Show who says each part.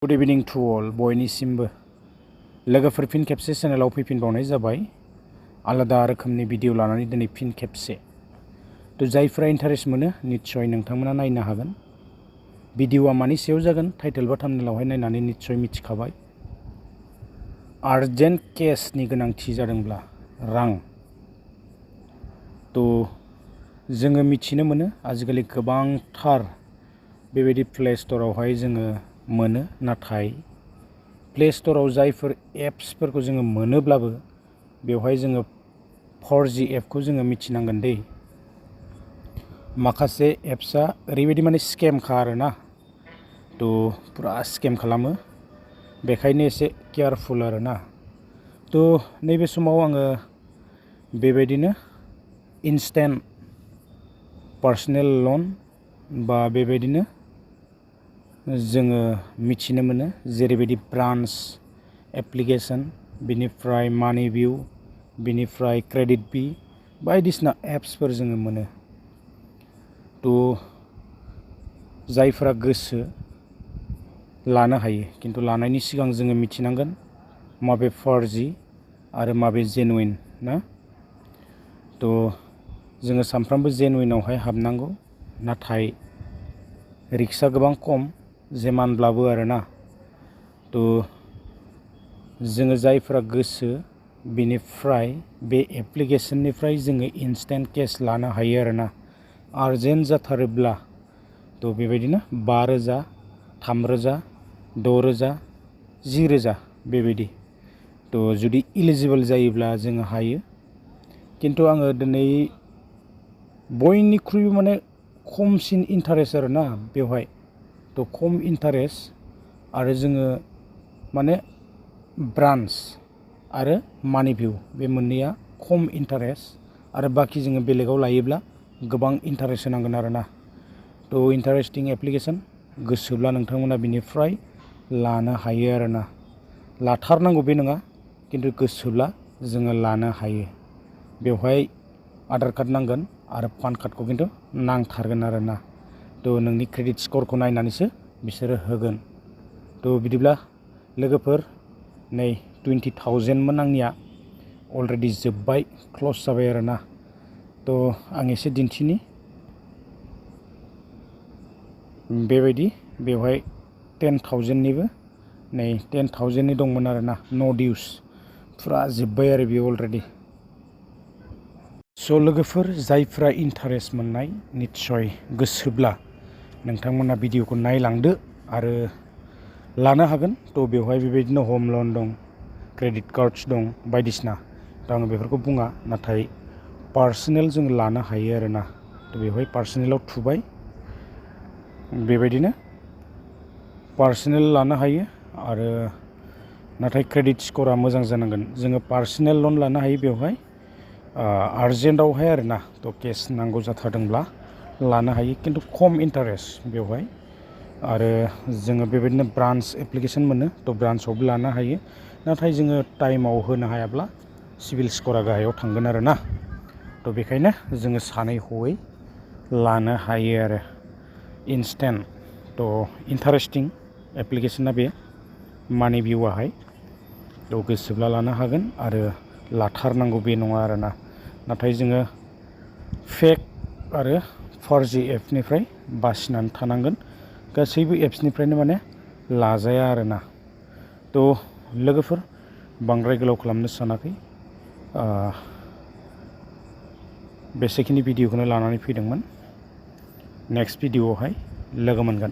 Speaker 1: Good evening to all बयनिसिमबो लोगोफोर फिन खेबसे चेनेलाव फैफिनबावनाय जाबाय आलादा रोखोमनि भिडिअ लानानै दिनै फिन खेबसे जायफोरा इन्टारेस्ट मोनो निस्सय नोंथांमोना नायनो हागोन। भिडिअआ मानि सायाव जागोन टाइटेल बा थाम्बनेलावहाय नायनानै निस्सय मिथिखाबाय। आर्जेन्ट केसनि गोनांथि जादोंब्ला रां जोङो मिथिनो मोनो आजिखालि गोबांथार बेबायदि प्ले स्ट'रावहाय जोङो मोनो, नाथाय प्ले स्ट'राव जायफोर एप्सफोरखौ जोङो मोनोब्लाबो बेवहाय जोङो 4G एपखौ जोङो मिथिनांगोन दै। माखासे एप्सआ ओरैबायदि माने स्केमखा आरोना, पुरा स्केम खालामो, बेखायनो एसे केयारफुल आरोना। नैबे समाव आङो बेबायदिनो इन्स्टेन्ट पार्सनेल लन बा बेबायदिनो जोङो मिथिनो मोनो जेरैबायदि ब्रान्च एप्लिकेशन, बिनिफ्राय मानि भिउ, बिनिफ्राय क्रेडिट बि बायदिसिना एप्सफोर जोङो मोनो। जायफोरा गोसो लानो हायो, खिन्थु लानायनि सिगां जोङो मिथिनांगोन माबे 4G आरो माबे जेनुइन ना। जोङो सानफ्रामबो जेनुइनावहाय हाबनांगौ, नाथाय रिक्सआ गोबां खम जेमानब्लाबो आरोना। जोङो जायफोरा गोसो बेनिफ्राय बे एप्लिकेशननिफ्राय जोङो इन्स्टेन्ट केस लानो हायो आरोना। आर्जेन्ट जाथारोब्ला बेबायदिनो 5,000, 3,000, 6,000, 10,000 बेबायदि जुदि इलिजिबोल जायोब्ला जोङो हायो। खिन्थु आङो दिनै बयनिख्रुइबो माने खमसिन इन्टारेस्ट आरोना बेवहाय, खम इन्टारेस्ट आरो जोङो माने ब्रान्च आरो मानि भिउ बे मोननैया खम इन्टारेस्ट, आरो बाखि जोङो बेलेगाव लायोब्ला गोबां इन्टारेस्ट होनांगोन आरोना। इन्टारेस्टिं एप्लिकेशन, गोसोब्ला नोंथांमोना बिनिफ्राय लानो हायो आरोना। लाथारनांगौ बे नङा, खिन्थु गोसोब्ला जोङो लानो हायो। बेवहाय आधार कार्ड नांगोन आरो पान कार्डखौ खिन्थु नांथारगोन आरोना। नोंनि क्रेडिट स्करखौ नायनानैसो बिसोरो होगोन। बिदिब्ला लोगोफोर, नै 20,000मोन आंनिया, अलरेडि जोब्बाय, क्लस जाबाय आरोना। आं एसे दिन्थिनि बेबायदि बेवहाय 10,000निबो नै 10,000नि दंमोन आरोना, नो डिउस, फुरा जोब्बाय आरो बेयो अलरेडि। लोगोफोर जायफ्रा इन्टारेस्ट मोननाय, निस्सय गोसोब्ला नोंथांमोना भिडिअखौ नायलांदो आरो लानो हागोन। बेवहाय बेबायदिनो हम लन दं, क्रेडिट कार्ड्स दं बायदिसिना। आङो बेफोरखौ बुङा, नाथाय पार्सनेल जों लानो हायो आरोना। बेवहाय पार्सनेलाव थुबाय, बेबायदिनो पार्सनेल लानो हायो, आरो नाथाय क्रेडिट स्करा मोजां जानांगोन। जोङो पार्सनेल लन लानो हायो बेवहाय आर्जेन्टआवहाय आरोना। केस नांगौ जाथारदोंब्ला लानो हायो, खिन्थु खम इन्टारेस्ट बेवहाय। आरो जोङो बेबायदिनो ब्रान्च एप्लिकेशन मोनो, ब्रान्चआवबो लानो हायो, नाथाय जोङो टाइमाव होनो हायाब्ला सिभिल स्करा गाहायाव थांगोन आरोना। बेखायनो जोङो सानै हयै लानो हायो आरो इन्स्टेन्ट। इन्टारेस्टिं एप्लिकेशना बे मानि भिउआहाय। गोसोब्ला लानो हागोन आरो लाथारनांगौ बे नङा आरोना। नाथाय जोङो फेक आरो 4G एपनिफ्राय बासिनानै थानांगोन। गासैबो एप्सनिफ्रायनो माने लाजाया आरोना। लोगोफोर, बांद्राय गोलाव खालामनो सानाखै, बेसेखिनि भिडिअखौनो लानानै फैदोंमोन। नेक्स्ट भिडिअआवहाय लोगो मोनगोन।